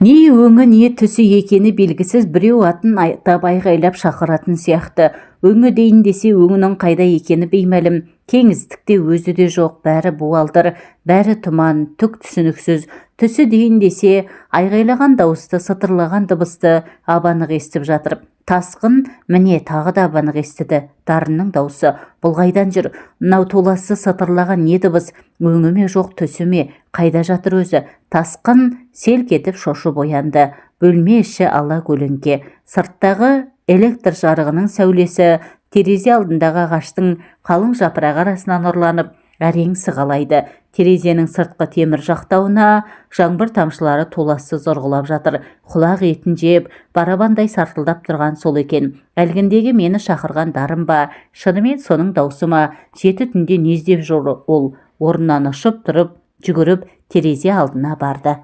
Не өңі, не түсі екені белгісіз біреу атын атап айғайлап шақыратын сияқты. Өңі дейін десе, өңінің қайда екені беймәлім. Кеңістікте өзі де жоқ, бәрі буалдыр, бәрі тұман, түк түсініксіз. Түсі дейін десе, айғайлаған дауысты, сытырлаған дыбысты ап-анық естіп жатыр. Тасқын міне тағы да ап-анық естіді. Дарынның даусы. Бұл қайдан жүр? Мынау толассыз сытырлаған не дыбыс? Өңі ме, жоқ, түсі ме? Қайда жатыр өзі? Тасқын селк етіп шошып оянды. Бөлме іші ала көлеңке. Сырттағы электр жарығының сәулесі терезе алдындағы ағаштың қалың жапырағы арасынан ұрланып, әрең сығалайды. Терезенің сыртқы темір жақтауына жаңбыр тамшылары толассыз ұрғылап жатыр. Құлақ етін жеп, барабандай сартылдап тұрған сол екен. Әлгіндегі мені шақырған Дарын ба? Шынымен соның даусы ма? Жеті түнде не іздеп жүр ол? Орнынан ұшып тұрып, жүгіріп терезе алдына барды.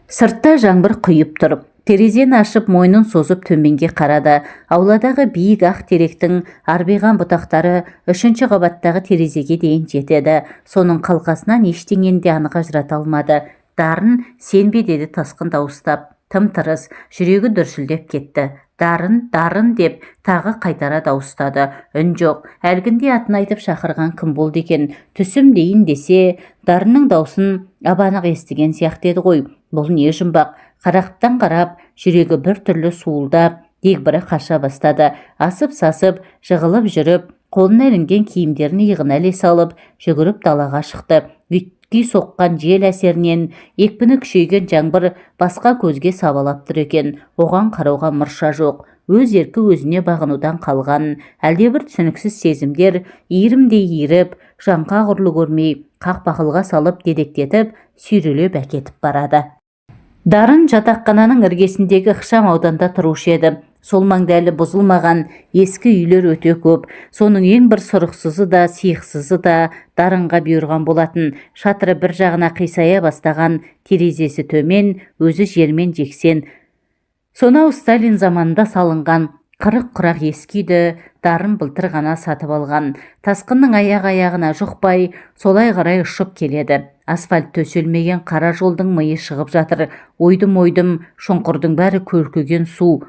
Сыртта жаңбыр құйып тұр. Терезені ашып, мойнын созып төменге қарады. Ауладағы биік ақ теректің арбиған бұтақтары үшінші қабаттағы терезеге дейін жетеді. Соның қалқасынан ештеңені де анық ажырата алмады. «Дарын, сен бе?» – деді Тасқын дауыстап. Тым-тырыс, жүрегі дүрсілдеп кетті. «Дарын, Дарын!» – деп тағы қайтара дауыстады. Үн жоқ. Әлгінде атын айтып шақырған кім болды екен? Түсім дейін десе, Дарынның даусын ап-анық естіген сияқты еді ғой. Бұл не жұмбақ? Қарақтан қарап, жүрегі бір түрлі суылдап, дегбірі қаша бастады. Асып-сасып, жығылып жүріп, қолына ілінген киімдерін иығына іле салып, жүгіріп далаға шықты. Ұйтқи соққан жел әсерінен екпіні күшейген жаңбыр басқа көзге сабалап тұр екен. Оған қарауға мұрша жоқ. Өз еркі өзіне бағынудан қалған әлдебір түсініксіз сезімдер иірімдей иіріп, жаңқа құрлы көрмей, қақпақылға салып, дедектетіп, сүйрелеп әкетіп барады. Дарын жатақхананың іргесіндегі ықшам ауданда тұрушы еді. Сол маңда әлі бұзылмаған ескі үйлер өте көп. Соның ең бір сұрықсызы да, сиықсызы да Дарынға бұйырған болатын. Шатыры бір жағына қисая бастаған, терезесі төмен, өзі жермен жексен. Сонау Сталин заманында салынған 40 құрақ ескі үйді Дарын былтыр ғана сатып алған. Тасқынның аяғы аяғына жұқпай, солай қарай ұшып келеді. Асфальт төселмеген қара жолдың миы шығып жатыр. Ойдым-ойдым шұңқырдың бәрі көлкіген су.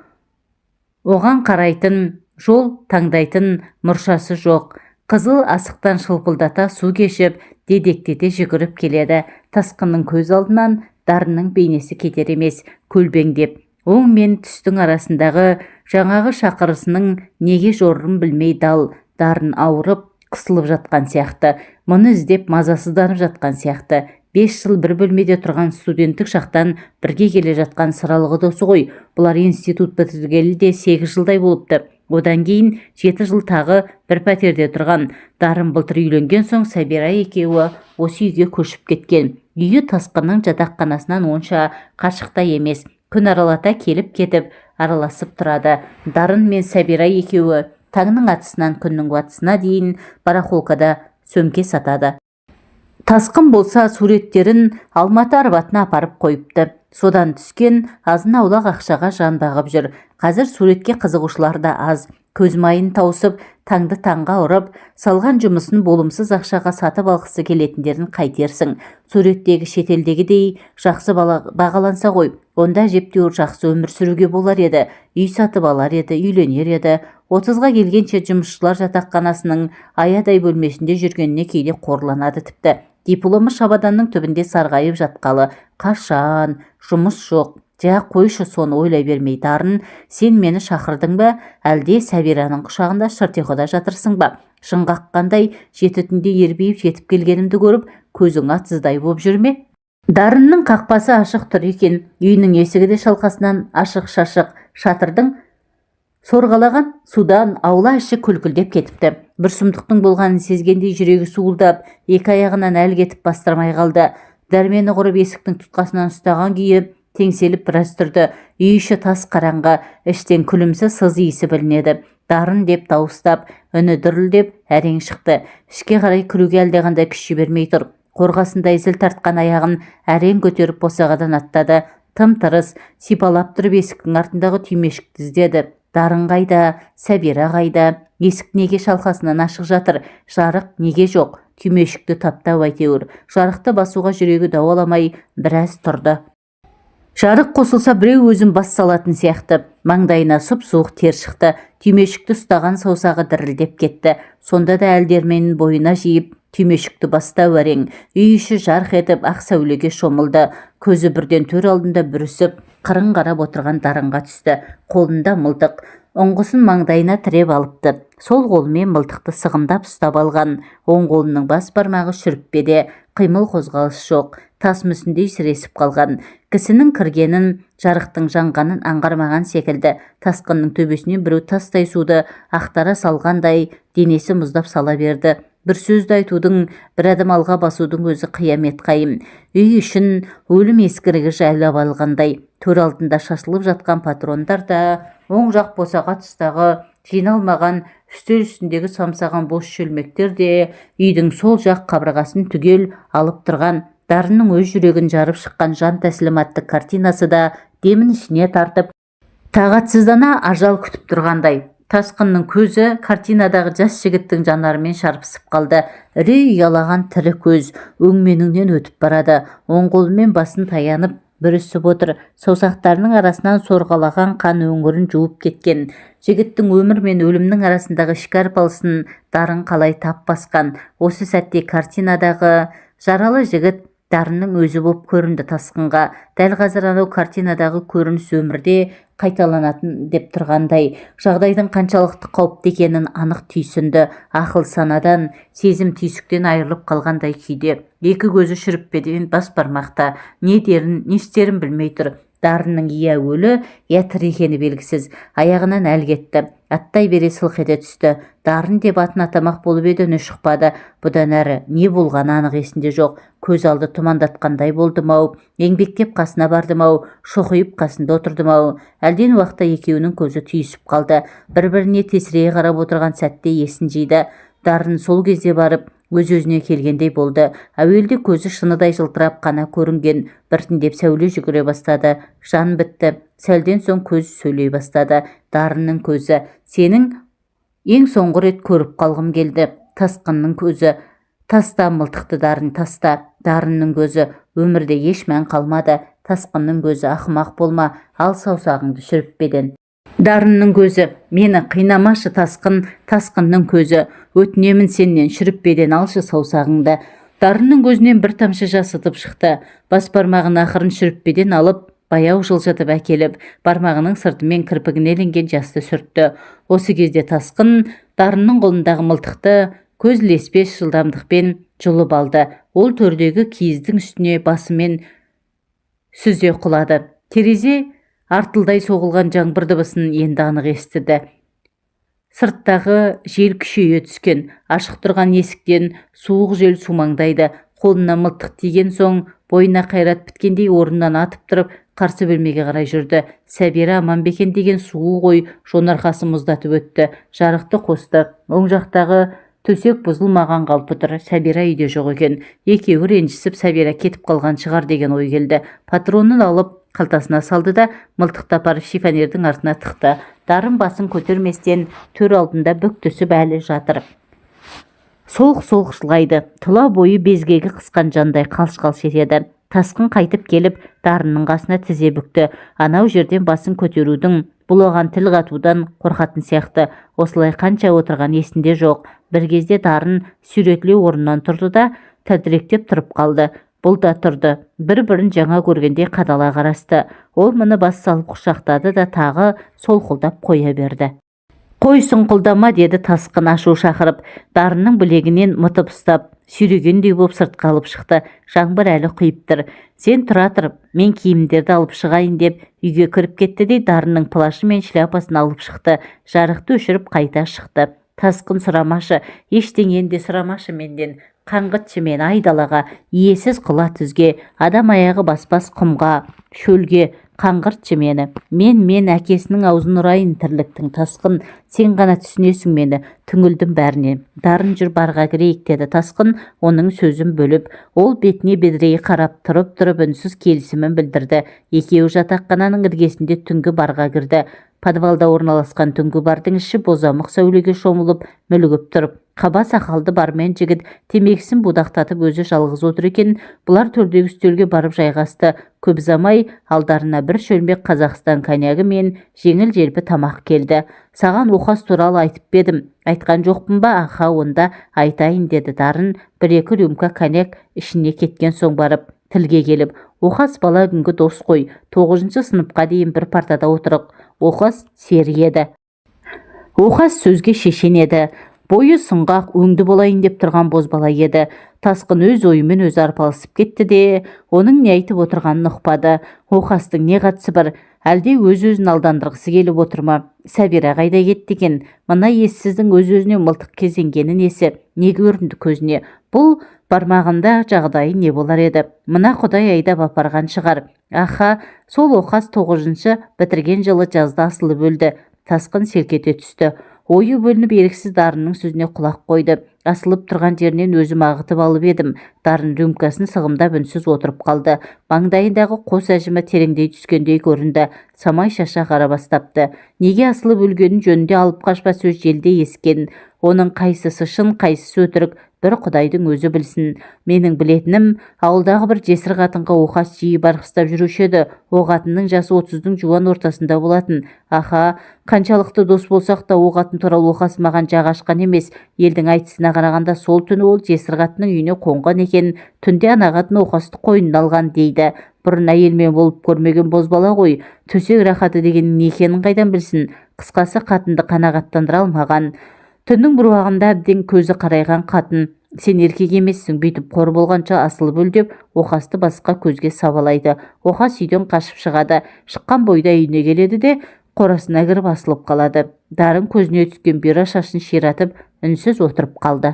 Оған қарайтын, жол таңдайтын мұршасы жоқ. Қызыл асықтан шылпылдата су кешіп, дедектете жүгіріп келеді. Тасқынның көз алдынан Дарынның бейнесі кетер емес, көлбеңдеп. Оң мен түстің арасындағы жаңағы шақырысының неге жорырын білмей дал. Дарын ауырып, қысылып жатқан сияқты. Мұны іздеп мазасызданып жатқан сияқты. 5 жыл бір бөлмеде тұрған, студенттік шақтан бірге келе жатқан сыралғы досы ғой. Бұлар институт бітіргелі де 8 жылдай болыпты. Одан кейін 7 жыл тағы бір пәтерде тұрған. Дарын былтыр үйленген соң Сәбира екеуі осы үйге көшіп кеткен. Үйі Тасқынның жатақханасынан онша қашықта емес. Күн аралата келіп-кетіп, араласып тұрады. Дарын мен Сәбира екеуі таңның атысынан күннің батысына дейін барахолкада сөмке сатады. Тасқын болса суреттерін Алматы Арбатына апарып қойыпты. Содан түскен азын-аулақ ақшаға жан бағып жүр. Қазір суретке қызығушылар да аз. Көз майын тауысып, таңды таңға ұрып, салған жұмысын болымсыз ақшаға сатып алғысы келетіндерін қайтерсің? Суреттегі шетелдегідей жақсы бағаланса ғой, онда әжептәуір жақсы өмір сүруге болар еді. Үй сатып алар еді, үйленер еді. 30-ға келгенше жұмысшылар жатақханасының аядай бөлмесінде жүргеніне кейде қорланады тіпті. Дипломы шабаданның түбінде сарғайып жатқалы қашан, жұмыс жоқ. Жә, қойшы соны ойлай бермей. Дарын, сен мені шақырдың ба, әлде Сәбираның құшағында шырт ұйқыда жатырсың ба? Шын қаққандай жеті түнде ербиіп жетіп келгенімді көріп, көзің атыздай боп жүр ме? Дарынның қақпасы ашық тұр екен. Үйінің есігі де шалқасынан ашық-шашық. Шатырдың сорғалаған судан аула іші күлкілдеп кетіпті. Бір сұмдықтың болғанын сезгендей жүрегі суылдап, екі аяғынан әл кетіп бастырмай қалды. Дәрмені құрып, есіктің тұтқасынан ұстаған күйі теңселіп біраз тұрды. Үй іші тас қараңғы, іштен күлімсі сыз иісі білінеді. «Дарын!» – деп дауыстап, үні дірілдеп әрең шықты. Ішке қарай кіруге әлдеқандай күш жібермей тұр. Қорғасындай зіл тартқан аяғын әрең көтеріп, босағадан аттады. Тым-тырыс, сипалап тұрып есіктің артындағы түймешікті іздеді. Дарын қайда? Сәбира қайда? Есік неге шалқасынан ашық жатыр? Жарық неге жоқ? Түймешікті таптап, әйтеуір жарықты басуға жүрегі дауаламай біраз тұрды. Жарық қосылса, біреу өзін бас салатын сияқты. Маңдайына сұп-суық тер шықты. Түймешікті ұстаған саусағы дірілдеп кетті. Сонда да әл-дәрменін бойына жиып, түймешікті басты әрең. Үй іші жарқ етіп, ақ сәулеге шомылды. Көзі бірден төр алдында бүрісіп, қырын қарап отырған Дарынға түсті. Қолында мылтық. Ұңғысын маңдайына тіреп алыпты. Сол қолымен мылтықты сығымдап ұстап алған. Оң қолының бас бармағы шүріппеде. Қимыл, қозғалыс жоқ. Тас мүсіндей сіресіп қалған. Кісінің кіргенін, жарықтың жанғанын аңғармаған секілді. Тасқынның төбесінен біреу тастай суды ақтара салғандай, денесі мұздап сала берді. Бір сөзді айтудың, бір адым алға басудың өзі қиямет қайым. Үй ішін өлім ескірігі жайлап алғандай. Төр алдында шашылып жатқан патрондар да, оң жақ босаға тұстағы жиналмаған үстел үстіндегі самсаған бос шөлмектер де, үйдің сол жақ қабырғасын түгел алып тұрған Дарынның өз жүрегін жарып шыққан «Жан тәсілім» атты картинасы да демін ішіне тартып, тағатсыздана ажал күтіп тұрғандай. Тасқынның көзі картинадағы жас жігіттің жанарымен шарпысып қалды. Үрей ұялаған тірі көз өңменіңнен өтіп барады. Оң қолымен басын таянып, бүрісіп отыр. Саусақтарының арасынан сорғалаған қан өңірін жуып кеткен. Жігіттің өмір мен өлімнің арасындағы ішкі арпалысын Дарын қалай тап басқан? Осы сәтте картинадағы жаралы жігіт Дарынның өзі боп көрінді Тасқынға. Дәл қазір анау картинадағы көрініс өмірде қайталанатын деп тұрғандай. Жағдайдың қаншалықты қауіпті екенін анық түйсінді. Ақыл санадан, сезім түйсіктен айырылып қалғандай күйде. Екі көзі шүріппеден бас бармақта. Не дерін, не істерін білмей тұр. Дарынның я өлі, я тірі екені белгісіз. Аяғынан әл кетті. Аттай бере сылқ ете түсті. Дарын деп атын атамақ болып еді, үні шықпады. Бұдан әрі не болғаны анық есінде жоқ. Көз алды тұмандатқандай болдым-ау, еңбектеп қасына бардым-ау, шоқиып қасында отырдым-ау. Әлден уақытта екеуінің көзі түйісіп қалды. Бір-біріне тесірейе қарап отырған сәтте есін жиды. Дарын сол кезде барып өз-өзіне келгендей болды. Әуелде көзі шыныдай жылтырап қана көрінген, біртіндеп сәуле жүгіре бастады. Жан бітті. Сәлден соң көз сөйлей бастады. Дарынның көзі: «Сенің ең соңғы рет көріп қалғым келді». Тасқынның көзі: «Таста мылтықты, Дарын, таста». Дарынның көзі: «Өмірде еш мән қалмады». Тасқынның көзі: «Ақымақ болма, ал саусағыңды шүріппеден». Дарынның көзі: «Мені қинамашы, Тасқын». Тасқынның көзі: «Өтінемін сенен, шүріппеден алшы саусағыңды». Дарынның көзінен бір тамшы жас ытып шықты. Бас бармағын ақырын шүріппеден алып, баяу жылжытып әкеліп, бармағының сыртымен кірпігіне ілінген жасты сүртті. Осы кезде Тасқын Дарынның қолындағы мылтықты көз ілеспес жылдамдықпен жұлып алды. Ол төрдегі киіздің үстіне басымен сүзе құлады. Терезе артылдай соғылған жаңбыр дыбысын енді анық естіді. Сырттағы жел күшейе түскен. Ашық тұрған есіктен суық жел сумаңдайды. Қолына мылтық тиген соң бойына қайрат біткендей, орнынан атып тұрып, қарсы бөлмеге қарай жүрді. Сәбира аман ба екен деген суық ой жон арқасын мұздатып өтті. Жарықты қосты. Оң жақтағы төсек бұзылмаған қалпы тұр. Сәбира үйде жоқ екен. Екеуі ренжісіп, Сәбира кетіп қалған шығар деген ой келді. Патронын алып қалтасына салды да, мылтықты апарып шифонердің артына тықты. Дарын басын көтерместен төр алдында бүк түсіп әлі жатыр. Солқ-солқ жылайды. Тұла бойы безгегі қысқан жандай қалш-қалш етеді. Тасқын қайтып келіп, Дарынның қасына тізе бүкті. Анау жерден басын көтерудің, бұл оған тіл қатудан қорқатын сияқты. Осылай қанша отырған есінде жоқ. Бір кезде Дарын сүйретіле орнынан тұрды да, тәлтіректеп тұрып қалды. Бұл да тұрды. Бір-бірін жаңа көргендей қадала қарасты. Ол мұны бас салып құшақтады да, тағы солқылдап қоя берді. «Қой, сұңқылдама», – деді Тасқын ашу шақырып. Дарынның білегінен мытып ұстап, сүйрегендей боп сыртқа алып шықты. Жаңбыр әлі құйып тұр. «Сен тұра тұр, мен киімдерді алып шығайын», – деп үйге кіріп кетті де, Дарынның плашы мен шляпасын алып шықты. Жарықты өшіріп қайта шықты. «Тасқын, сұрамашы, ештеңені де сұрамашы менден. Қаңғытшы мені айдалаға, иесіз құла түзге, адам аяғы баспас құмға, шөлге қаңғыртшы мені. Мен әкесінің аузын ұрайын тірліктің. Тасқын, сен ғана түсінесің мені. Түңілдім бәрінен». «Дарын, жүр, барға кірейік», – деді Тасқын оның сөзін бөліп. Ол бетіне бедірейе қарап тұрып-тұрып үнсіз келісімін білдірді. Екеуі жатақхананың іргесінде түнгі барға кірді. Подвалда орналасқан түнгі бардың іші бозамық сәулеге шомылып, мүлгіп тұр. Қаба сақалды бармен жігіт темекісін будақтатып өзі жалғыз отыр екен. Бұлар төрдегі үстелге барып жайғасты. Көп ұзамай алдарына бір шөлмек Қазақстан коньягі мен жеңіл-желпі тамақ келді. Саған Оқас туралы айтып па едім? Айтқан жоқпын ба? Аха, онда айтайын, деді Дарын бір-екі рюмка коньяк ішіне кеткен соң барып тілге келіп. Оқас бала күнгі дос қой. 9-сыныпқа дейін бір партада отырдық. Оқас сері еді. Оқас сөзге шешен еді. Бойы сұңғақ, өңді болайын деп тұрған бозбала еді. Тасқын өз ойымен өзі арпалысып кетті де, оның не айтып отырғанын ұқпады. Оқастың не қатысы бар? Әлде өз-өзін алдандырғысы келіп отыр ма? Сәбира қайда кетті екен? Мына ессіздің өз-өзіне мылтық кезенгені несі? Не көрінді көзіне? Бұл бармағанда жағдайы не болар еді? Мына құдай айдап апарған шығар. Аха, сол Оқас 9-шы бітірген жылы жазда асылып өлді. Тасқын селк ете түсті. Ойы бөлініп, еріксіз Дарынның сөзіне құлақ қойды. Асылып тұрған жерінен өзім ағытып алып едім. Дарын рюмкасын сығымдап үнсіз отырып қалды. Маңдайындағы қос әжімі тереңдей түскендей көрінді. Самай шашы ағара бастапты. Неге асылып өлгенін жөнінде алып қашпа сөз желдей ескен. Оның қайсысы шын, қайсысы өтірік, бір құдайдың өзі білсін. Менің білетінім, ауылдағы бір жесір қатынға Оқас жиі барғыстап жүруші еді. О қатынның жасы 30-дың жуан ортасында болатын. Аха, қаншалықты дос болсақ та, о қатын туралы Оқас маған жақ ашқан емес. Елдің айтысына қарағанда, сол түні ол жесір қатынның үйіне қонған екен. Түнде ана қатын Оқасты қойнына алған дейді. Бұрын әйелмен болып көрмеген бозбала ғой, төсек рахаты дегеннің не екенін қайдан білсін? Қысқасы, қатынды қанағаттандыра алмаған. Түннің бір уағында әбден көзі қарайған қатын: «Сен еркек емессің, бүйтіп қор болғанша асылып өл», – деп Оқасты басқа көзге сабалайды. Оқас үйден қашып шығады. Шыққан бойда үйіне келеді де, қорасына кіріп асылып қалады. Дарын көзіне түскен бұйра шашын ширатып, үнсіз отырып қалды.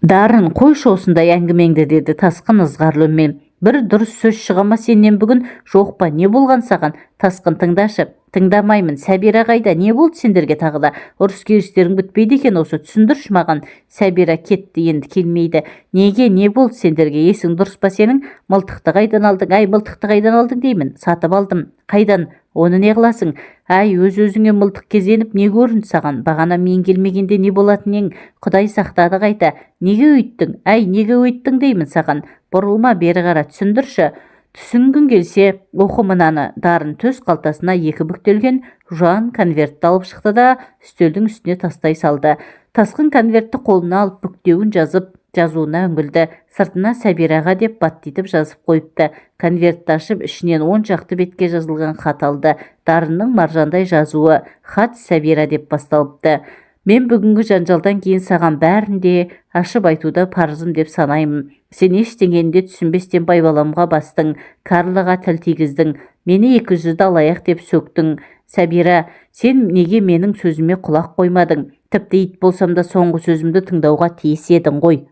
«Дарын, қойшы осындай әңгімеңді», – деді Тасқын ызғарлы үнмен. «Бір дұрыс сөз шыға ма сенен бүгін, жоқ па? Не болған саған? Тасқын, тыңдашы». «Тыңдамаймын. Сәбира қайда? Не болды сендерге тағы да? Ұрыс-керістерің бітпейді екен осы. Түсіндірші маған». «Сәбира кетті, енді келмейді». «Неге? Не болды сендерге? Есің дұрыс па сенің? Мылтықты қайдан алдың? Әй, мылтықты қайдан алдың деймін». «Сатып алдым». «Қайдан? Оны не қыласың? Әй, өз-өзіңе мылтық кезеніп не көрінді саған? Бағана мен келмегенде не болатын ең? Құдай сақтады қайта. Неге өйттің? Әй, неге өйттің деймін саған? Бұрылма, бері қара, түсіндірші». «Түсінгің келсе, оқы мынаны». Дарын төс қалтасына екі бүктелген жуан конвертті алып шықты да, үстелдің үстіне тастай салды. Тасқын конвертті қолына алып, бүктеуін жазып, жазуына үңілді. Сыртына «Сәбираға» деп баттитып жазып қойыпты. Конвертті ашып, ішінен 10 шақты бетке жазылған хат алды. Дарынның маржандай жазуы. Хат «Сәбира» деп басталыпты. «Мен бүгінгі жанжалдан кейін саған бәрін де ашып айтуды парызым деп санаймын. Сен ештеңені де түсінбестен байбаламға бастың, Карлаға тіл тигіздің, мені екі жүзді алаяқ деп сөктің. Сәбира, сен неге менің сөзіме құлақ қоймадың? Тіпті ит болсам да, соңғы сөзімді тыңдауға тиіс едің ғой.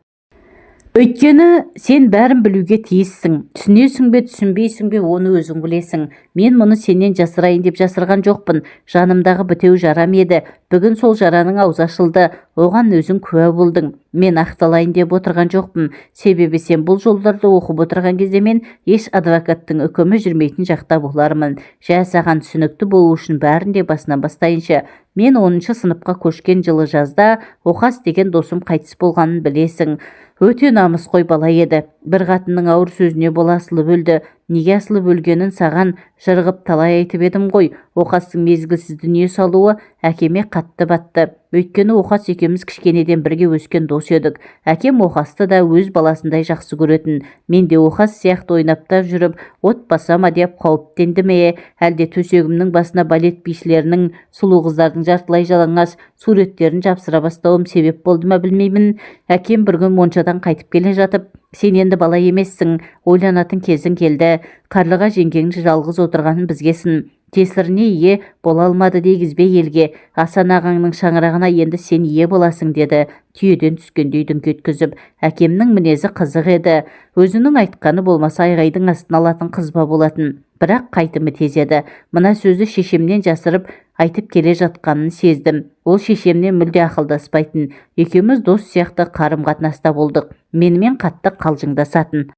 Өйткені сен бәрін білуге тиіссің. Түсінесің бе, түсінбейсің бе, оны өзің білесің. Мен мұны сенен жасырайын деп жасырған жоқпын. Жанымдағы бітеу жарам еді. Бүгін сол жараның аузы ашылды. Оған өзің куә болдың. Мен ақталайын деп отырған жоқпын. Себебі сен бұл жолдарды оқып отырған кезде мен еш адвокаттың үкімі жүрмейтін жақта болармын. Жә, саған түсінікті болу үшін бәрін де басынан бастайыншы. Мен 10-сыныпқа көшкен жылы жазда Оқас деген досым қайтыс болғанын білесің. Өте намысқой бала еді. Бір қатынның ауыр сөзіне бола асылып өлді. Неге асылып өлгенін саған жыр ғып талай айтып едім ғой. Оқастың мезгілсіз дүние салуы әкеме қатты батты. Өйткені Оқас екеуміз кішкенеден бірге өскен дос едік. Әкем Оқасты да өз баласындай жақсы көретін. Мен де Оқас сияқты ойнаптап жүріп от баса ма деп қауіптенді ме, әлде төсегімнің басына балет бишілерінің, сұлу қыздардың жартылай жалаңаш суреттерін жапсыра бастауым себеп болды ма, білмеймін. Әкем бір күн моншадан қайтып келе жатып: «Сен енді бала емессің, ойланатын кезің келді. Қарлыға жеңгеңнің жалғыз отырғанын бізгесін, жесіріне ие бола алмады дегізбе елге. Асан ағаңның шаңырағына енді сен ие боласың», – деді түйеден түскендей дүңк еткізіп. Әкемнің мінезі қызық еді. Өзінің айтқаны болмаса, айғайдың астына алатын қызба болатын. Бірақ қайтымы тез еді. Мына сөзді шешемнен жасырып айтып келе жатқанын сездім. Ол шешемнен мүлде ақылдаспайтын. Екеуміз дос сияқты қарым-қатынаста болдық. Менімен қатты қалжыңдасатын.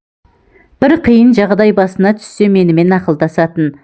Бір қиын жағдай басына түссе, менімен ақылдасатын.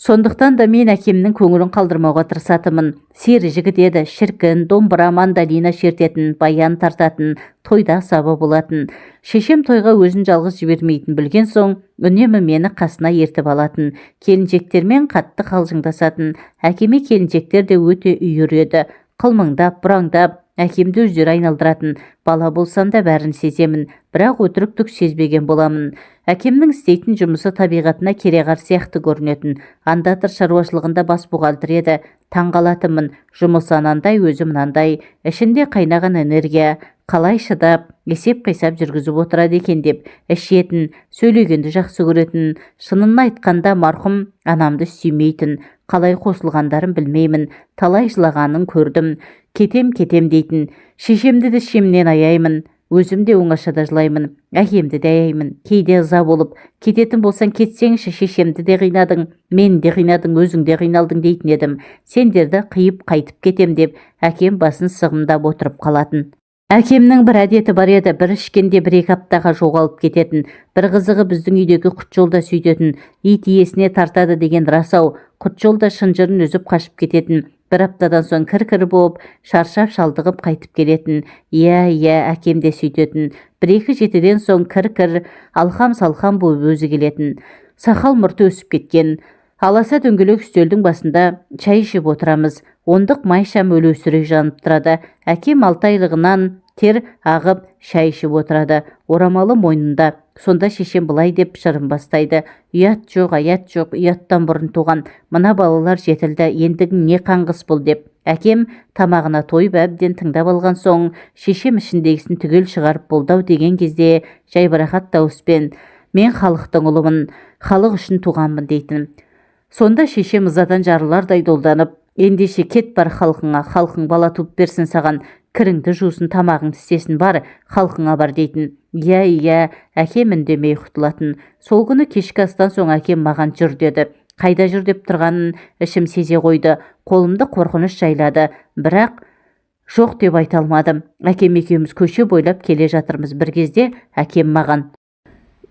Сондықтан да мен әкемнің көңілін қалдырмауға тырысатынмын. Сері жігіт еді, шіркін, домбыра, мандолина шертетін, баян тартатын, тойда асаба болатын. Шешем тойға өзін жалғыз жібермейтін білген соң, үнемі мені қасына ертіп алатын. Келіншектермен қатты қалжыңдасатын. Әкеме келіншектер де өте үйір еді. Қылмыңдап, бұраңдап, әкемді өздері айналдыратын. Бала болсам да бәрін сеземін, бірақ өтірік түк сезбеген боламын. Әкемнің істейтін жұмысы табиғатына кереғар сияқты көрінетін. Ондатра шаруашылығында бас бухгалтер еді. Таң қалатынмын, жұмысы анандай, өзі мынандай, ішінде қайнаған энергия, қалай шыдап, есеп-қисап жүргізіп отырады екен деп. Ішетін, сөйлегенді жақсы көретін. Шынын айтқанда, марқұм анамды сүймейтін. Қалай қосылғандарын білмеймін. Талай жылағанын көрдім. Кетем, кетем дейтін. Шешемді де шемнен аяймын. Өзім де оңашада жылаймын. Әкемді де аяймын. Кейде ыза болып, кететін болсаң кетсеңші, шешемді де қинадың, мені де қинадың, өзің де қиналдың дейтін едім. Сендерді қиып қайтып кетем деп, әкем басын сығымдап отырып қалатын. Әкемнің бір әдеті бар еді, бір ішкенде бір-екі аптаға жоғалып кететін. Бір қызығы, біздің үйдегі Құтжол да сөйтетін. Ит иесіне тартады деген рас-ау. Құтжол да шынжырын үзіп қашып кететін. Бір аптадан соң кір-кір болып, шаршап шалдығып қайтып келетін. Иә, иә, әкем де сөйтетін. Бір-екі жетіден соң кір-кір, алқам-салқам болып өзі келетін. Сақал мұрты өсіп кеткен. Аласа дөңгелек үстелдің басында шай ішіп отырамыз. Ондық май шам өлеусірей жанып тұрады. Әкем 6 айлығынан тер ағып шай ішіп отырады. Орамалы мойнында. Сонда шешем былай деп жырын бастайды. Ұят жоқ, аят жоқ, ұяттан бұрын туған. Мына балалар жетілді, ендігің не қаңғыс бұл деп. Әкем тамағына тойып әбден тыңдап алған соң, шешем ішіндегісін түгел шығарып болды-ау деген кезде жайбарақат дауыспен, мен халықтың ұлымын, халық үшін туғанмын дейтін. Сонда шешем ызадан жарылардай долданып, ендеше кет бар халқыңа, халқың бала туып берсін саған, кіріңді жусын, тамағыңды істесін, бар, халқыңа бар дейтін. Иә, иә, әкем үндемей құтылатын. Сол күні кешкі астан соң әкем маған жүр деді. Қайда жүр деп тұрғанын ішім сезе қойды. Қолымды қорқыныш жайлады. Бірақ жоқ деп айта алмадым. Әкем екеуміз көше бойлап келе жатырмыз. Бір кезде әкем маған: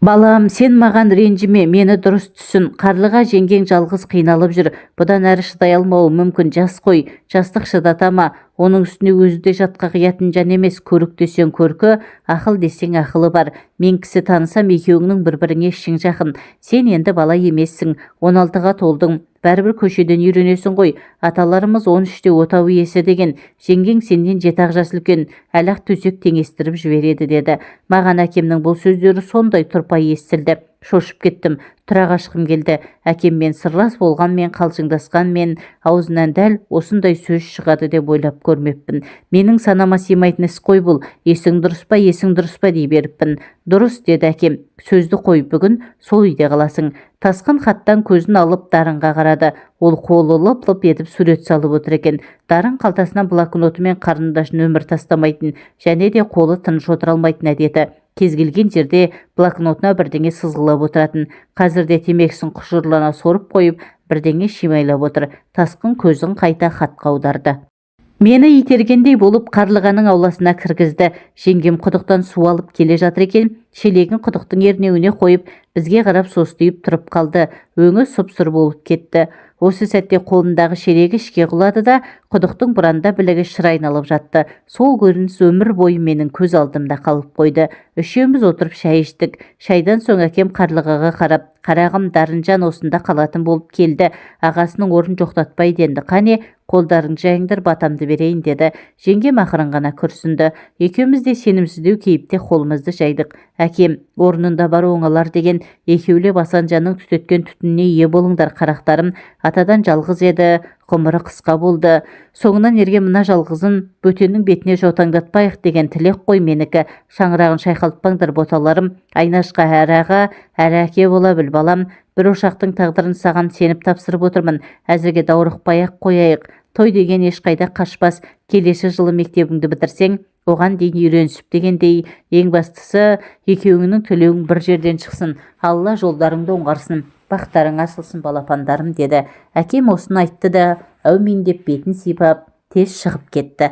Балам, сен маған ренжіме, мені дұрыс түсін. Қарлыға жеңгең жалғыз қиналып жүр. Бұдан әрі шыдай алмауы мүмкін, жас қой, жастық шыдата ма? Оның үстіне өзі де жатқа қиятын жан емес, көрік десең көркі, ақыл десең ақылы бар. Мен кісі танысам, екеуіңнің бір-біріңе ішің жақын. Сен енді бала емессің, 16-ға толдың. Бәрібір көшеден үйренесің ғой. Аталарымыз 13-те отау иесі деген. Жеңгең сенен 7-ақ жас үлкен, әлі-ақ төсек теңестіріп жібереді деді. Маған әкемнің бұл сөздері сондай тұрпайы естілді. Шошып кеттім, тұра қашқым келді. Әкеммен сырлас болғанмен, қалжыңдасқанмен, аузынан дәл осындай сөз шығады деп ойлап көрмеппін. Менің санама сыймайтын іс қой бұл. Есің дұрыс па, есің дұрыс па дей беріппін. Дұрыс, деді әкем. Сөзді қой, бүгін сол үйде қаласың. Тасқын хаттан көзін алып Дарынға қарады. Ол қолы лып-лып етіп сурет салып отыр екен. Дарын қалтасынан блокноты мен қарындашын өмір тастамайтын, және де қолы тыныш отыра алмайтын әдеті. Кез келген жерде блокнотына бірдеңе сызғылап отыратын. Қазір де темекісін құшырлана сорып қойып, бірдеңе шимайлап отыр. Тасқын көзін қайта хатқа аударды. Мені итергендей болып Қарлығаның ауласына кіргізді. Жеңгем құдықтан су алып келе жатыр екен. Шелегін құдықтың ернеуіне қойып, бізге қарап состиып тұрып қалды. Өңі сұп-сұр болып кетті. Осы сәтте қолындағы шелегі ішке құлады да, құдықтың бұранда білігі шыр айналып жатты. Сол көрініс өмір бойы менің көз алдымда қалып қойды. Үшеуміз отырып шай іштік. Шайдан соң әкем Қарлығаға қарап, қарағым, Дарынжан осында қалатын болып келді. Ағасының орнын жоқтатпайды енді. Қане, қолдарыңды жайыңдар, батамды берейін деді. Жеңгем ақырын ғана күрсінді. Екеуміз де сенімсіздеу кейіпте қолымызды жайдық. Әкем, орнында бар оңалар деген, екеулеп Асанжанның түтеткен түтініне ие болыңдар, қарақтарым. Атадан жалғыз еді, ғұмыры қысқа болды. Соңынан ерген мына жалғызын бөтеннің бетіне жаутаңдатпайық деген тілек қой менікі. Шаңырағын шайқалтпаңдар, боталарым. Айнашқа әрі аға, әрі әке бола біл, балам. Бір ошақтың тағдырын саған сеніп тапсырып отырмын. Әзірге даурықпай-ақ қояйық. Той деген ешқайда қашпас. Келесі жылы мектебіңді бітірсең, оған дейін үйренісіп дегендей, ең бастысы екеуіңнің тілеуің бір жерден шықсын. Алла жолдарыңды оңғарсын, бақтарың ашылсын, балапандарым деді. Әкем осыны айтты да, әумин деп бетін сипап, тез шығып кетті.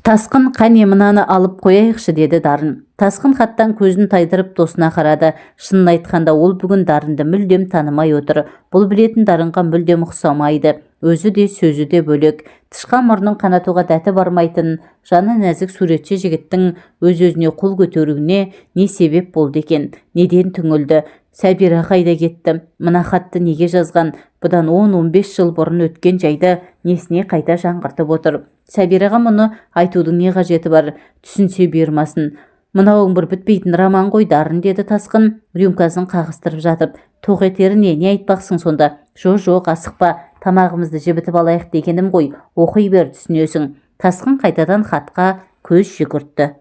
Тасқын, қане, мынаны алып қояйықшы, деді Дарын. Тасқын хаттан көзін тайдырып досына қарады. Шынын айтқанда, ол бүгін Дарынды мүлдем танымай отыр. Бұл білетін Дарынға мүлдем ұқсамайды. Өзі де, сөзі де бөлек. Тышқан мұрнын қанатуға дәті бармайтын, жаны нәзік суретші жігіттің өз-өзіне қол көтеруіне не себеп болды екен? Неден түңілді? Сәбира қайда кетті? Мына хатты неге жазған? Бұдан 10-15 жыл бұрын өткен жайды несіне қайта жаңғыртып отыр? Сәбираға мұны айтудың не қажеті бар? Түсінсе, бұйырмасын. Мынауың бір бітпейтін роман ғой, Дарын, деді Тасқын рюмкасын қағыстырып жатып. Тоқетері не? Не айтпақсың сонда? Жо, жоқ, асықпа, тамағымызды жібітіп алайық дегенім ғой. Оқи бер, түсінесің. Тасқын қайтадан хатқа көз жүгіртті.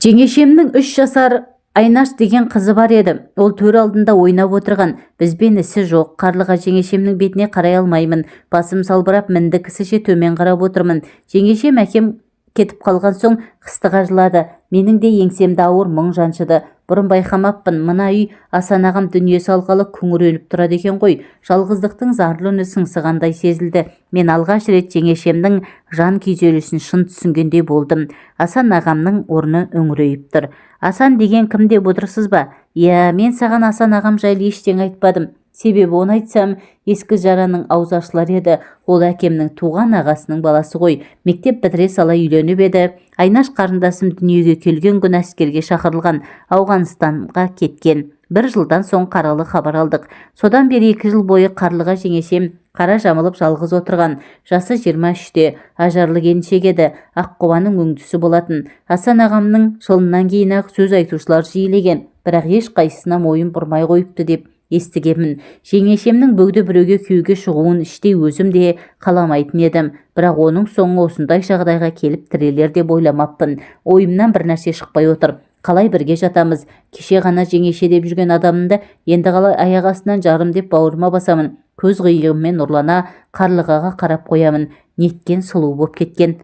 Жеңешемнің 3 жасар Айнаш деген қызы бар еді. Ол төр алдында ойнап отырған. Бізбен ісі жоқ. Қарлыға жеңешемнің бетіне қарай алмаймын. Басым салбырап, мінді кісіше төмен қарап отырмын. Жеңешем әкем кетіп қалған соң қыстыға жылады. Менің де еңсемді ауыр мұң жаншыды. Бұрын байқамаппын, мына үй Асан ағам дүние салғалы күңіреніп тұрады екен ғой. Жалғыздықтың зарлы үні сыңсығандай сезілді. Мен алғаш рет жеңешемнің жан күйзелісін шын түсінгендей болдым. Асан ағамның орны үңірейіп тұр. Асан деген кім деп отырсыз ба? Иә, мен саған Асан ағам жайлы ештеңе айтпадым. Себебі оны айтсам, ескі жараның аузы ашылар еді. Ол әкемнің туған ағасының баласы ғой. Мектеп бітіре сала үйленіп еді, Айнаш қарындасым дүниеге келген күні әскерге шақырылған, Ауғанстанға кеткен. Бір жылдан соң қаралы хабар алдық. Содан бері 2 жыл бойы Қарлыға жеңешем қара жамылып жалғыз отырған. Жасы 23-те, ажарлы келіншек еді. Аққұбаның өңдісі болатын. Асан ағамның жылынан кейін-ақ сөз айтушылар жиілеген, бірақ ешқайсысына мойын бұрмай қойыпты деп естігемін. Жеңешемнің бөгде біреуге күйеуге шығуын іштей өзім де қаламайтын едім, бірақ оның соңы осындай жағдайға келіп тірелер деп ойламаппын. Ойымнан бір нәрсе шықпай отыр. Қалай бірге жатамыз? Кеше ғана жеңеше деп жүрген адамымды енді қалай аяқ астынан жарым деп бауырыма басамын? Көз қиығыммен ұрлана Қарлығаға қарап қоямын. Неткен сұлу боп кеткен!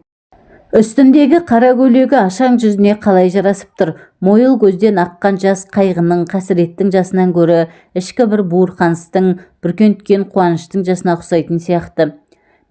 Үстіндегі қара көйлегі ашаң жүзіне қалай жарасып тұр! Мойыл көзден аққан жас қайғының, қасіреттің жасынан гөрі ішкі бір буырқаныстың, бүркенткен қуаныштың жасына ұқсайтын сияқты.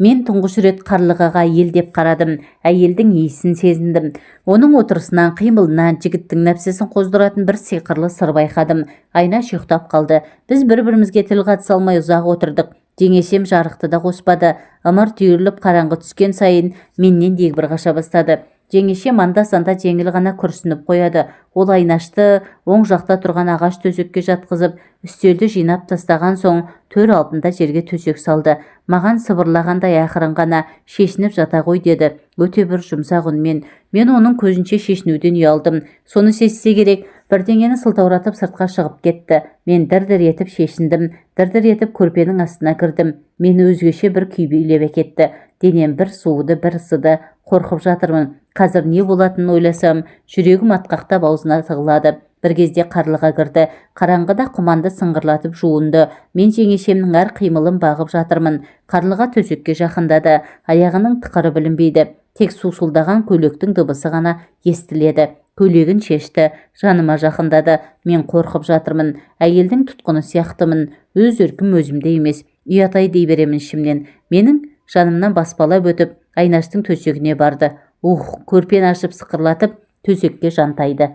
Мен тұңғыш рет Қарлығаға әйел деп қарадым, әйелдің иісін сезіндім. Оның отырысынан, қимылынан жігіттің нәпсісін қоздыратын бір сиқырлы сыр байқадым. Айнаш ұйықтап қалды. Біз бір-бірімізге тіл қатыса алмай ұзақ отырдық. Жеңешем жарықты да қоспады. Ымырт түйіріліп, қараңғы түскен сайын менен дегбір қаша бастады. Жеңешем анда-санда жеңіл ғана күрсініп қояды. Ол Айнашты оң жақта тұрған ағаш төсекке жатқызып, үстелді жинап тастаған соң төр алдында жерге төсек салды. Маған сыбырлағандай ақырын ғана: «Шешініп жата ғой», – деді өте бір жұмсақ үнмен. Мен оның көзінше шешінуден ұялдым. Соны сезсе керек, бірдеңені сылтауратып сыртқа шығып кетті. Мен дір-дір етіп шешіндім, дір-дір етіп көрпенің астына кірдім. Мені өзгеше бір күй билеп әкетті. Денем бір суыды, бір ысыды. Қорқып жатырмын. Қазір не болатынын ойласам, жүрегім атқақтап аузына тығылады. Бір кезде Қарлыға кірді. Қараңғыда құманды сыңғырлатып жуынды. Мен жеңешемнің әр қимылын бағып жатырмын. Қарлыға төсекке жақындады. Аяғының тықыры білінбейді, тек сусылдаған көйлектің дыбысы ғана естіледі. Көйлегін шешті, жаныма жақындады. Мен қорқып жатырмын. Әйелдің тұтқыны сияқтымын. Өз еркім өзімде емес. Ұят-ай дей беремін ішімнен. Менің жанымнан баспалап өтіп, Айнаштың төсегіне барды. Ух, көрпені ашып, сықырлатып төсекке жантайды.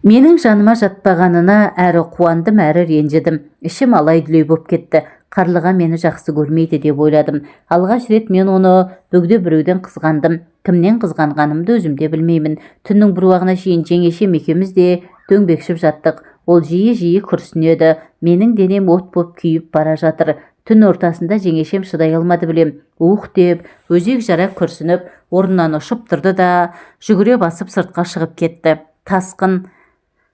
Менің жаныма жатпағанына әрі қуандым, әрі ренжідім. Ішім алай-дүлей боп кетті. Қарлыға мені жақсы көрмейді деп ойладым. Алғаш рет мен оны бөгде біреуден қызғандым. Кімнен қызғанғанымды өзім де білмеймін. Түннің бір уағына шейін жеңешем екеуміз де дөңбекшіп жаттық. Ол жиі-жиі күрсінеді. Менің денем от боп күйіп бара жатыр. Түн ортасында жеңешем шыдай алмады білем, ух деп өзек жара күрсініп, орнынан ұшып тұрды да, жүгіре басып сыртқа шығып кетті. Тасқын,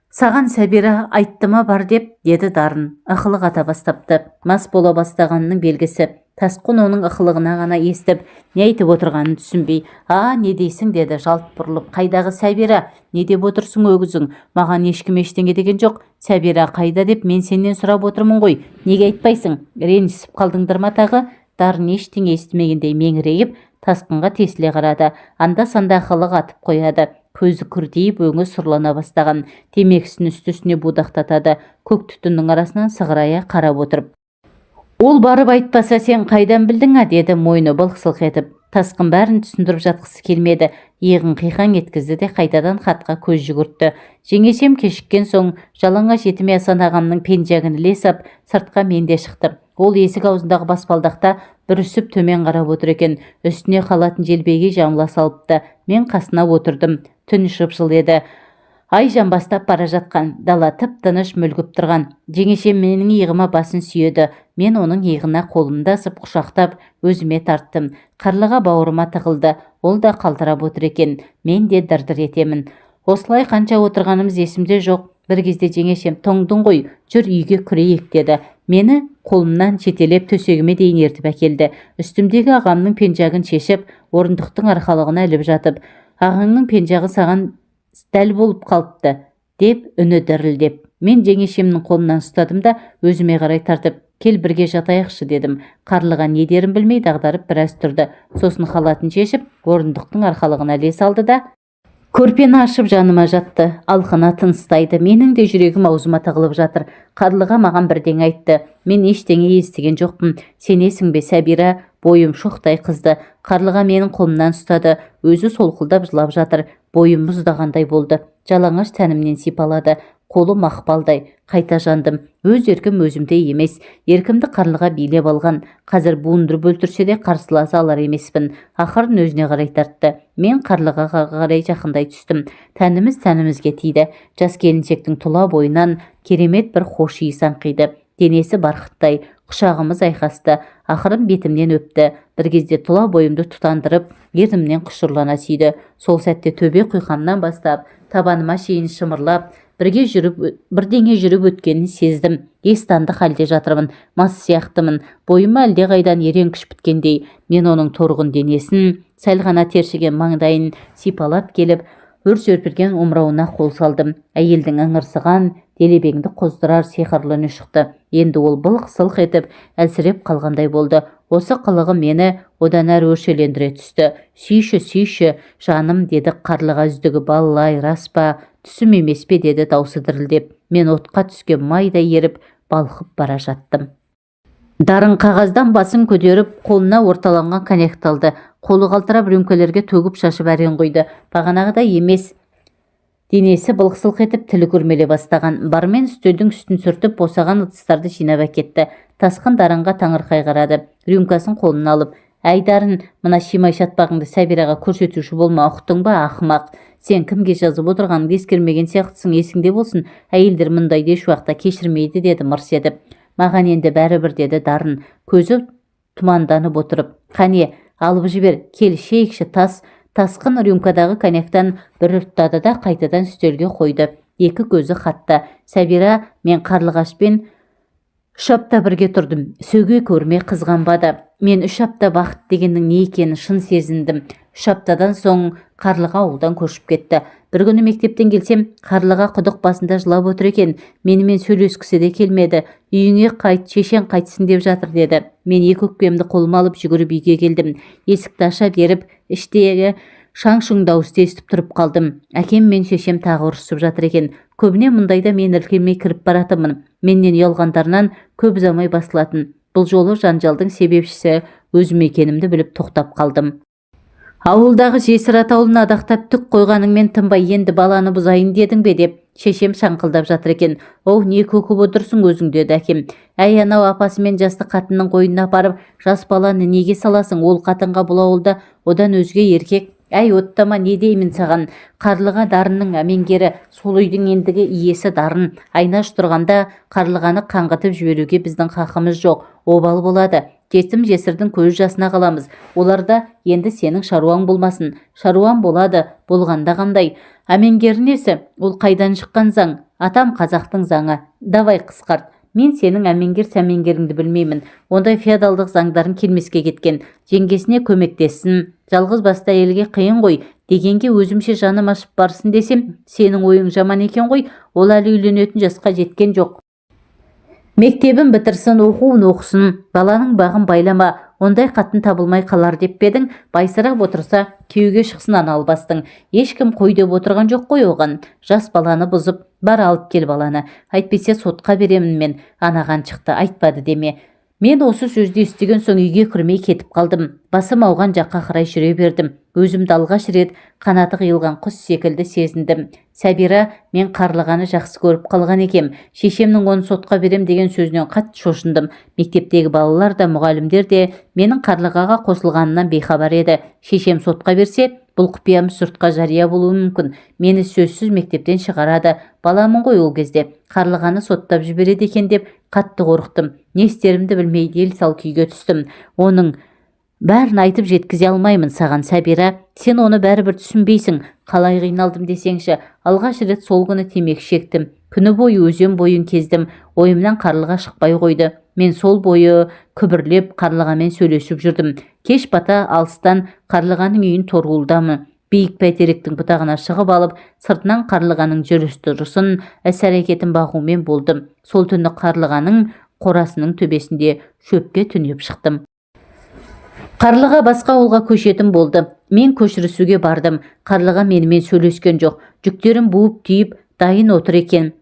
саған Сәбира айтты ма бар деп? Деді Дарын. Ықылық ата бастапты. Мас бола бастағанының белгісі. Тасқын оның ықылығына ғана естіп, не айтып отырғанын түсінбей: «А, не дейсің?» – деді жалт бұрылып. «Қайдағы Сәбира? Не деп отырсың өгізің? Маған ешкім ештеңе деген жоқ. Сәбира қайда деп мен сенен сұрап отырмын ғой, неге айтпайсың? Ренжісіп қалдыңдар ма тағы?» Дарын ештеңе естімегендей меңірейіп Тасқынға тесіле қарады. Анда-санда ықылық атып қояды. Көзі күртиіп, өңі сұрлана бастаған. Темекісін үсті-үстіне будақтатады. Көк түтіннің арасынан сығырая қарап отырып: «Ол барып айтпаса, сен қайдан білдің, а?» – деді мойны былқ-сылқ етіп. Тасқын бәрін түсіндіріп жатқысы келмеді. Иығын қиқаң еткізді де қайтадан хатқа көз жүгіртті. Жеңешем кешіккен соң жалаңаш етіме Асан ағамның пенжагін іле сап, сыртқа мен де шықтым. Ол есік аузындағы баспалдақта бүрісіп төмен қарап отыр екен. Үстіне халатын желбегей жамыла салыпты. Мен қасына отырдым. Түн жып-жылы еді. Ай жамбастап бара жатқан. Дала тып-тыныш мүлгіп тұрған. Жеңешем менің иығыма басын сүйеді. Мен оның иығына қолымды асып құшақтап, өзіме тарттым. Қарлыға бауырыма тығылды. Ол да қалтырап отыр екен. Мен де дір-дір етемін. Осылай қанша отырғанымыз есімде жоқ. Бір кезде жеңешем: "Тоңдың ғой, жүр, үйге кірейік", – деді. Мені қолымнан жетелеп төсегіме дейін ертіп әкелді. Үстімдегі ағамның пенжагын шешіп, орындықтың арқалығына іліп жатып: "Ағаңның пенжағы саған дәл болып қалыпты", – деп үні дірілдеп. Мен жеңешемнің қолынан ұстадым да өзіме қарай тартып: "Кел, бірге жатайықшы", – дедім. Қарлыға не дерін білмей дағдарып біраз тұрды. Сосын халатын шешіп, орындықтың арқалығына іле салды да, көрпені ашып жаныма жатты. Алқына тыныстайды. Менің де жүрегім аузыма тығылып жатыр. Қарлыға маған бірдеңе айтты. Мен ештеңе естіген жоқпын. Сенесің бе, Сәбира, бойым шоқтай қызды. Қарлыға менің қолымнан ұстады. Өзі солқылдап жылап жатыр. Бойым мұздағандай болды. Жалаңаш тәнімнен сипалады. Қолы мақпалдай. Қайта жандым. Өз еркім өзімде емес. Еркімді Қарлыға билеп алған. Қазір буындырып өлтірсе де, қарсыласа алар емеспін. Ақырын өзіне қарай тартты. Мен Қарлығаға қарай жақындай түстім. Тәніміз тәнімізге тиді. Жас келіншектің тұла бойынан керемет бір хош иіс аңқиды. Денесі барқыттай. Құшағымыз айқасты. Ақырын бетімнен өпті. Бір кезде тұла бойымды тұтандырып, ернімнен құшырлана сүйді. Сол сәтте төбе құйқамнан бастап табаныма шейін шымырлап, бірге жүріп бірдеңе жүріп өткенін сездім. Ес тандық халде жатырмын. Мас сияқтымын. Бойыма әлдеқайдан ерен күш біткендей. Мен оның торғын денесін, сәл ғана тершіген маңдайын сипалап келіп, өр серпілген омырауына қол салдым. Әйелдің ыңырсыған, делебеңді қоздырар сиқырлы үні шықты. Енді ол былқ-сылқ етіп әлсіреп қалғандай болды. Осы қылығы мені одан әрі өршелендіре түсті. "Сүйші, сүйші, жаным", – деді Қарлыға үздігіп. "Балалай, рас па, түсім емес пе?" – деді даусы дірілдеп. Мен отқа түскен майдай еріп, балқып бара жаттым. Дарын қағаздан басын көтеріп, қолына орталанған коньякты алды. Қолы қалтырап, рюмкелерге төгіп-шашып әрең құйды. Бағанағыдай емес, денесі былқ-сылқ етіп, тілі күрмеле бастаған. Бармен үстелдің үстін сүртіп, босаған ыдыстарды жинап әкетті. Тасқын Дарынға таңырқай қарады. Рюмкасын қолына алып: "Әй, Дарын, мына шимай шатпағыңды Сәбираға көрсетуші болма, ұқтың ба, ақымақ? Сен кімге жазып отырғаныңды ескермеген сияқтысың. Есіңде болсын, әйелдер мұндайды еш уақытта кешірмейді", – деді мырс етіп. "Маған енді бәрібір", – деді Дарын көзі тұманданып отырып. "Қане, алып жібер, кел, ішейікші, Тас." Тасқын рюмкадағы коньяктан бір ұрттады да, қайтадан үстелге қойды. Екі көзі хатта. "Сәбира, мен Қарлығашпен 3 апта бірге тұрдым. Сөге көрме, қызғанбады. Мен 3 апта бақыт дегеннің не екенін шын сезіндім". 3 аптадан соң Қарлыға ауылдан көшіп кетті. Бір күні мектептен келсем, Қарлыға құдық басында жылап отыр екен. Менімен сөйлескісі де келмеді. "Үйіңе қайт, шешең қайтсын деп жатыр", – деді. Мен екі өкпемді қолыма алып, жүгіріп үйге келдім. Есікті аша беріп, іштегі шаң-шұң дауысты естіп тұрып қалдым. Әкем мен шешем тағы ұрысып жатыр екен. Көбіне мұндайда мен іркілмей кіріп баратынмын. Менен ұялғандарынан көп ұзамай басылатын. Бұл жолы жанжалдың себепшісі өзім екенімді біліп, тоқтап қалдым. "Ауылдағы жесір атаулыны адақтап түк қойғаныңмен тынбай, енді баланы бұзайын дедің бе?" – деп шешем шаңқылдап жатыр екен. "Оу, не көкіп отырсың өзің?" – деді әкем. "Әй, анау апасымен жасты қатынның қойнына апарып, жас баланы неге саласың? Ол қатынға бұл ауылда одан өзге еркек. Әй, оттама, не деймін саған? Қарлыға Дарынның әмеңгері. Сол үйдің ендігі иесі Дарын. Айнаш тұрғанда Қарлығаны қаңғытып жіберуге біздің хақымыз жоқ. Обал болады. Жетім жесірдің көз жасына қаламыз. Оларда енді сенің шаруаң болмасын". "Шаруам болады. Болғанда қандай? Әмеңгері несі? Ол қайдан шыққан заң? Атам қазақтың заңы. Давай, қысқарт. Мен сенің әмеңгер сәмеңгеріңді білмеймін. Ондай феодалдық заңдарың келмеске кеткен. Жеңгесіне көмектессін, жалғыз басты әйелге қиын ғой дегенге өзімше жаным ашып барсын десем, сенің ойың жаман екен ғой. Ол әлі үйленетін жасқа жеткен жоқ. Мектебін бітірсін, оқуын оқысын. Баланың бағын байлама. Ондай қатын табылмай қалар деп пе едің? Байсырап отырса, күйеуге шықсын ана албастың. Ешкім қой деп отырған жоқ қой оған. Жас баланы бұзып. Бар, алып кел баланы. Әйтпесе сотқа беремін мен. Анаған шықты, айтпады деме. Мен осы сөзді естіген соң үйге кірмей кетіп қалдым. Басым ауған жаққа қарай жүре бердім. Өзімді алғаш рет қанаты қиылған құс секілді сезіндім. Сәбира, мен Қарлығаны жақсы көріп қалған екем. Шешемнің оны сотқа берем деген сөзінен қатты шошындым. Мектептегі балалар да, мұғалімдер де менің Қарлығаға қосылғанымнан бейхабар еді. Шешем сотқа берсе, бұл құпиямыз жұртқа жария болуы мүмкін. Мені сөзсіз мектептен шығарады. Баламын ғой ол кезде. Қарлығаны соттап жібереді екен деп қатты қорықтым. Не істерімді білмей дел-сал күйге түстім. Оның бәрін айтып жеткізе алмаймын саған, Сәбира. Сен оны бәрібір түсінбейсің. Қалай қиналдым десеңші. Алғаш рет сол күні темекі шектім. Күні бойы өзен бойын кездім. Ойымнан Қарлыға шықпай қойды. Мен сол бойы күбірлеп Қарлығамен сөйлесіп жүрдім. Кеш бата алыстан Қарлығаның үйін торуылдамын. Биік бәйтеректің бұтағына шығып алып, сыртынан Қарлығаның жүріс-тұрысын, іс-әрекетін бағумен болдым. Сол түні Қарлығаның қорасының төбесінде шөпке түнеп шықтым. Қарлыға басқа ауылға көшетін болды. Мен көшірісуге бардым. Қарлыға менімен сөйлескен жоқ. Жүктерін буып түйіп дайын отыр екен.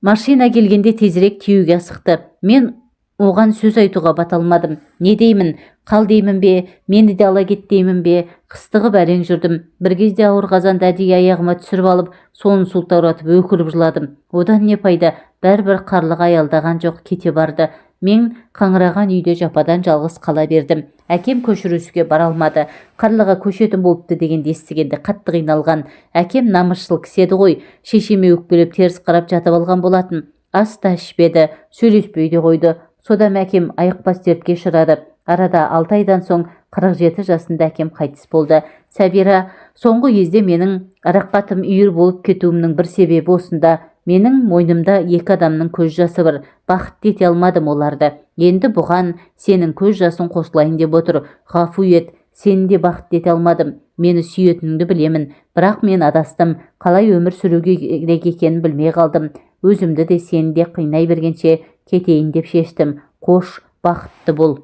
Машина келгенде тезірек тиюге асықты. Мен оған сөз айтуға бата алмадым. Не деймін? Қал деймін бе, мені де ала кет деймін бе? Қыстығып әрең жүрдім. Бір кезде ауыр қазанды әдейі аяғыма түсіріп алып, соны сылтауратып өкіріп жыладым. Одан не пайда? Бәрібір Қарлыға аялдаған жоқ, кете барды. Мен қаңыраған үйде жападан жалғыз қала бердім. Әкем көшірісуге бара алмады. Қарлыға көшетін болыпты дегенді естігенде қатты қиналған. Әкем намысшыл кісі еді ғой. Шешеме өкпелеп теріс қарап жатып алған болатын. Ас та ішпеді, сөйлеспей де қойды. Содан әкем айықпас дертке ұшырады. Арада 6 айдан соң 47 жасында әкем қайтыс болды. Сәбира, соңғы кезде менің араққа тым үйір болып кетуімнің бір себебі осында. Менің мойнымда екі адамның көз жасы бар. Бақытты ете алмадым оларды. Енді бұған сенің көз жасың қосылайын деп отыр. Ғафу ет, сені де бақытты ете алмадым. Мені сүйетініңді білемін, бірақ мен адастым. Қалай өмір сүруге керек екенін білмей қалдым. Өзімді де, сені де қинай бергенше кетейін деп шештім. Қош, бақытты бол.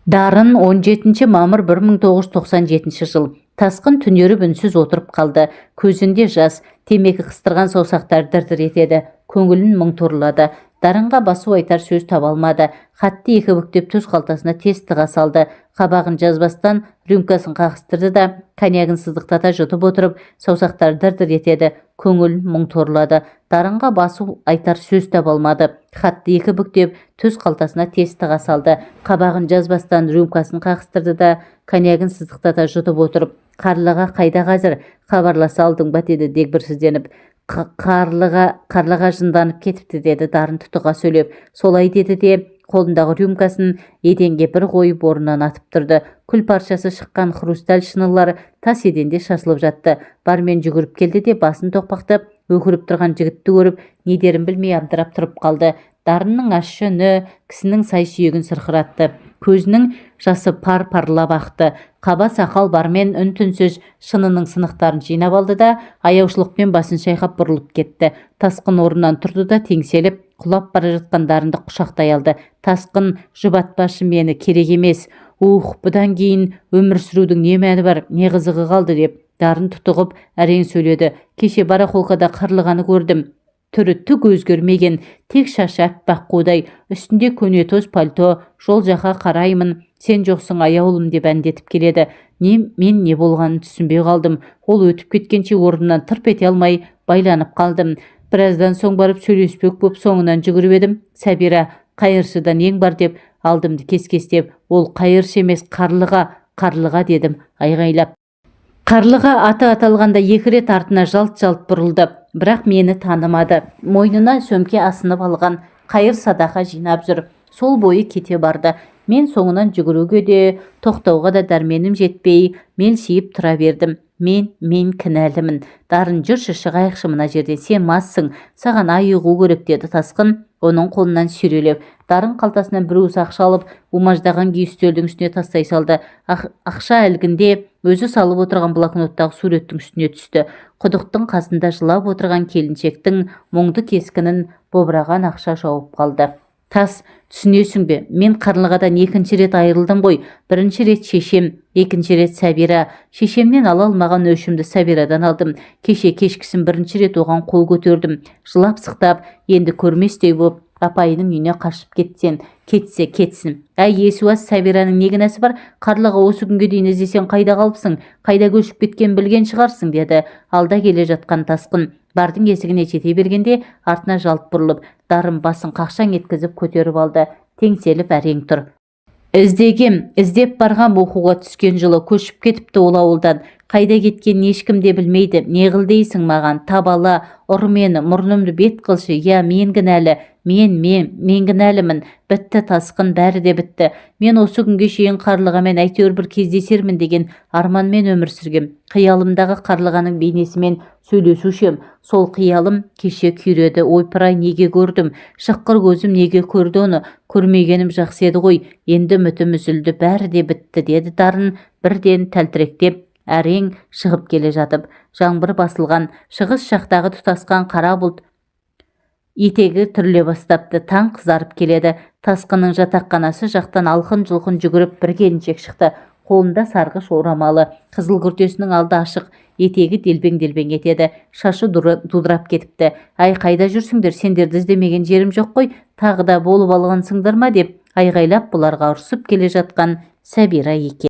Дарын, 17 мамыр 1997 жыл. Тасқын түнеріп үнсіз отырып қалды. Көзінде жас, темекі қыстырған саусақтар дір-дір етеді. Көңілін мұң торлады. Дарынға басу айтар сөз таба алмады. Хатты екі бүктеп төс қалтасына тез тыға салды. Қабағын жазбастан рюмкасын қағыстырды да, коньягын сыздықтата жұтып отырып, саусақтары дір-дір етеді. Көңілін мұң торлады. Дарынға басу айтар сөз таба алмады. Хатты екі бүктеп төс қалтасына тез тыға салды. Қабағын жазбастан рюмкасын қағыстырды да, коньягын сыздықтата жұтып отырып, Қарлыға қайда қазір? Хабарласа алдың ба, деді дегбірсізденіп. Қарлыға жынданып кетіпті, деді Дарын тұтыға сөйлеп. Солай деді де, қолындағы рюмкасын еденге бір қойып, орнынан атып тұрды. Күл паршасы шыққан хрусталь шынылар тас еденде шашылып жатты. Бармен жүгіріп келді де, басын тоқпақтап өкіріп тұрған жігітті көріп, не дерін білмей абдырап тұрып қалды. Дарынның ащы үні кісінің сай сүйегін сырқыратты. Көзінің жасы пар-парлап ақты. Қаба сақал бармен үн-түнсіз шынының сынықтарын жинап алды да, аяушылықпен басын шайқап бұрылып кетті. Тасқын орнынан тұрды да, теңселіп құлап бара жатқан Дарынды құшақтай алды. Тасқын, жұбатпашы мені, керек емес. Ух, бұдан кейін өмір сүрудің не мәні бар, не қызығы қалды, деп Дарын тұтығып әрең сөйледі. Кеше барахолкада Қарлығаны көрдім. Түрі түк өзгермеген, тек шашы аппақ қудай, үстінде көнетоз пальто. Жол жаққа қараймын, сен жоқсың, аяулым деп әндетіп келеді. Не, мен не болғанын түсінбей қалдым. Ол өтіп кеткенше орнымнан тырп ете алмай байланып қалдым. Біраздан соң барып сөйлеспек боп соңынан жүгіріп едім, Сәбира, қайыршыда нең бар деп алдымды кес-кестеп. Ол қайыршы емес, Қарлыға, Қарлыға, дедім айғайлап. Қарлыға аты аталғанда екі рет артына жалт-жалт бұрылды, бірақ мені танымады. Мойнына сөмке асынып алған, қайыр садақа жинап жүр. Сол бойы кете барды. Мен соңынан жүгіруге де, тоқтауға да дәрменім жетпей, мелшиіп тұра бердім. Мен кінәлімін. Дарын, жүрші, шығайықшы мына жерден, сен массың, саған айығу керек, деді Тасқын оның қолынан сүйрелеп. Дарын қалтасынан бір уыс ақша алып, умаждаған күйі үстелдің үстіне тастай салды. Ақша әлгінде өзі салып отырған блокноттағы суреттің үстіне түсті. Құдықтың қасында жылап отырған келіншектің мұңды кескінін бобыраған ақша жауып қалды. Тас, түсінесің бе, мен Қарлығадан екінші рет айырылдым ғой. Бірінші рет шешем, екінші рет Сәбира. Шешемнен ала алмаған өшімді Сәбирадан алдым. Кеше кешкісін бірінші рет оған қол көтердім. Жылап сықтап, енді көрместей боп Апайының үйіне қашып кетсен, кетсе кетсін. Әй, есуас, Сәбираның не кінәсі бар? Қарлыға, осы күнге дейін іздесең, қайда қалыпсың? Қайда көшіп кеткенін білген шығарсың, деді алда келе жатқан Тасқын. Бардың есігіне жете бергенде артына жалт бұрылып, Дарын басын қақшаң еткізіп көтеріп алды. Теңселіп әрең тұр. Іздегем, іздеп барғам. Оқуға түскен жылы көшіп кетіпті ол ауылдан. Қайда кеткенін ешкім де білмейді. Не қыл дейсің маған? Табала, ұр мені, мұрнымды бет қылшы. Иә, мен кінәлі, мен, мен, мен кінәлімін. Бітті, Тасқын, бәрі де бітті. Мен осы күнге шейін Қарлығамен әйтеуір бір кездесермін деген арманмен өмір сүргем. Қиялымдағы Қарлығаның бейнесімен сөйлесуші ем. Сол қиялым кеше күйреді. Ойпырай, неге көрдім? Шыққыр көзім неге көрді оны? Көрмегенім жақсы еді ғой. Енді үмітім үзілді, бәрі де бітті, деді Дарын бірден тәлтіректеп, әрең шығып келе жатып. Жаңбыр басылған. Шығыс жақтағы тұтасқан қара бұлт етегі түріле бастапты. Таң қызарып келеді. Тасқынның жатақханасы жақтан алқын-жұлқын жүгіріп бір келіншек шықты. Қолында сарғыш орамалы, қызыл күртесінің алды ашық, етегі делбең-делбең етеді. Шашы дудырап кетіпті. Әй, қайда жүрсіңдер? Сендерді іздемеген жерім жоқ қой. Тағы да болып алғансыңдар ма? Деп айғайлап, бұларға ұрсып келе жатқан Сәбира екен.